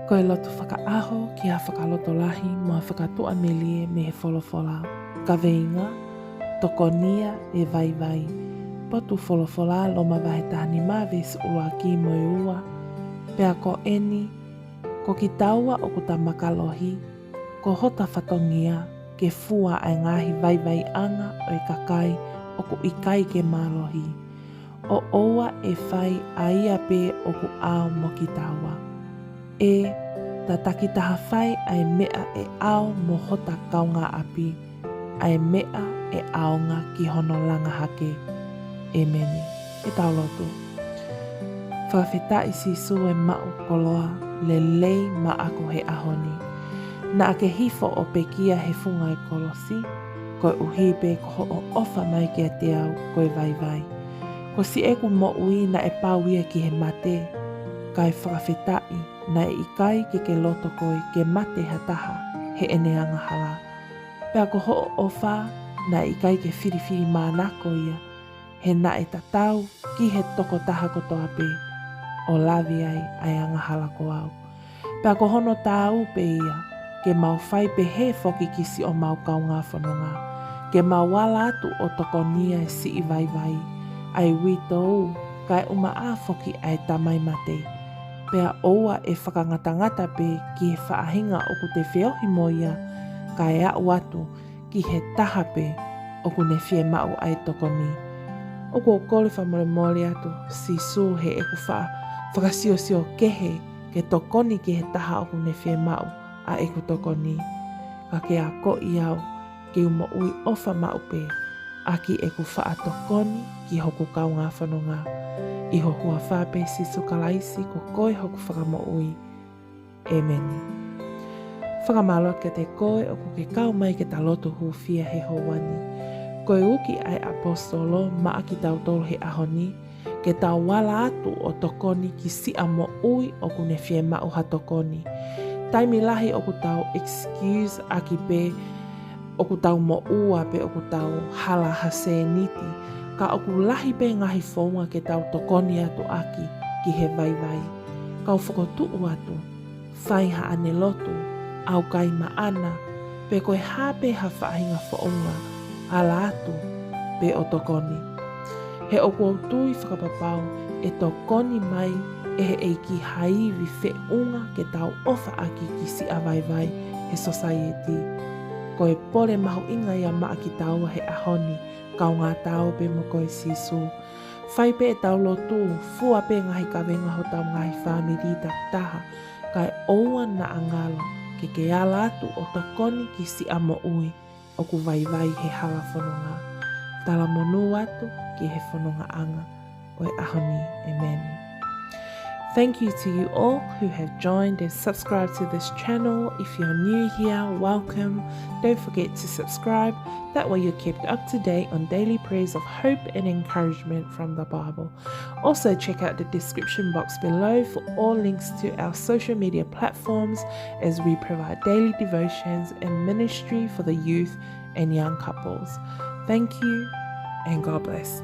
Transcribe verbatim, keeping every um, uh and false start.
Ko e lotu fakaʻaho ki ha fakalotolahi mo ha fakatuʻamelie mei he folofola. Kaveinga: Tokonia e vaivai. Potu folofola, Loma vahe taha nima veesi ʻuluaki mo e ua. Pea ko eni, ko kitaua ʻoku ta makalohi, ko hota fatongia ke fua ʻa e ngaahi vaivaiʻanga ʻo e kakai ʻoku ʻikai ke mālohi, ʻo ʻoua ʻe fai ʻa ia pē ʻoku ʻao mo kitaua. ʻE, ta takitaha fai ʻa e meʻa ʻe ʻao mo hota kaungāʻapi, ʻa e meʻa ʻe ʻaonga ki hono langa hake. ʻEmeni. Ke tau lotu. Fakafetaʻi Sīsū e maʻu koloa lelei maʻaku he ʻaho ni. Naʻa ke hifo ʻo pekia he funga e kolosi, koeʻuhi pē ko hoʻo ʻofa mai kiate au ko e vaivai. Ko siʻeku moʻui naʻe pau ia ki he mate, kae fakafetaʻi naʻe ʻikai ke ke loto koe ke mate ha taha heʻene angahala. Pea ko hoʻo ʻofa naʻe ʻikai ke filifilimānako ia, he naʻe tatau ki he tokotaha kotoa pē ʻo lave ai ʻa e angahala ko au. Pea ko hono taau pē ia ke mau fai pehē foki ki siʻomau kaungā fononga, ke mau ala atu ʻo tokonia e siʻi vaivai, ʻa e uitou, kae ʻumaʻā foki ʻa e tamai mate. Pea ʻoua ʻe fakangatangata pē ki he faʻahinga ʻoku te feohi mo ia, kae aʻu atu ki he taha pē ʻoku ne fiemaʻu ʻa e tokoni. ʻOku ou kole fakamolemole atu, Sīsū, heʻeku faʻa fakasiosio kehe ke tokoni ki he taha ʻoku ne fiemaʻu ʻa ʻeku tokoni. Ka ke akoʻi au ke u moʻui ʻofa maʻu pē ʻaki ʻeku faʻa tokoni ki hoku kaungā fononga. ʻI ho huafa pē, Sīsū Kalaisi, ko koe hoku Fakamoʻui. ʻEmeni. Fakamālō kiate koe ʻoku ke kau mai ke ta lotu hūfia he houa ni. Ko e uki ʻa e ʻaposetolo maʻa kitautolu he ʻaho ni, ke tau ala atu ʻo tokoni ki siʻa moʻui ʻoku ne fiemaʻu ha tokoni. Taimi lahi ʻoku tau excuse ʻaki pē ʻoku tau moʻua pe ʻoku tau hala ha sēniti, ka ʻoku lahi pē ngaahi founga ke tau tokoni atu ʻaki ki he vaivai. Kau fokotuʻu atu, fai haʻane lotu, ʻaukai maʻana, pe ko e hā pē ha faʻahinga founga, ala atu pē ʻo tokoni. He ʻoku ou tui fakapapau ʻe tokoni mai ʻe he ʻEiki ha ivi feʻunga ke tau ʻofa ʻaki ki siʻa vaivai he sōsaieti. Ko e pole mahuʻinga ia maʻa kitaua he ʻaho ni, kaungā Ta ō pē mo koe, Sīsū. Fai pē ʻetau lotu, fua pē ngaahi kavenga hotau ngaahi fāmili takitaha, kae ʻoua naʻa ngalo ke ke ala atu ʻo tokoni ki siʻa moʻui ʻoku vaivai he hala fononga. Talamonū atu ki he fonongaʻanga ʻo e ʻaho ni. ʻEmeni. Thank you to you all who have joined and subscribed to this channel. If you're new here, welcome. Don't forget to subscribe. That way you're kept up to date on daily prayers of hope and encouragement from the Bible. Also, check out the description box below for all links to our social media platforms as we provide daily devotions and ministry for the youth and young couples. Thank you and God bless.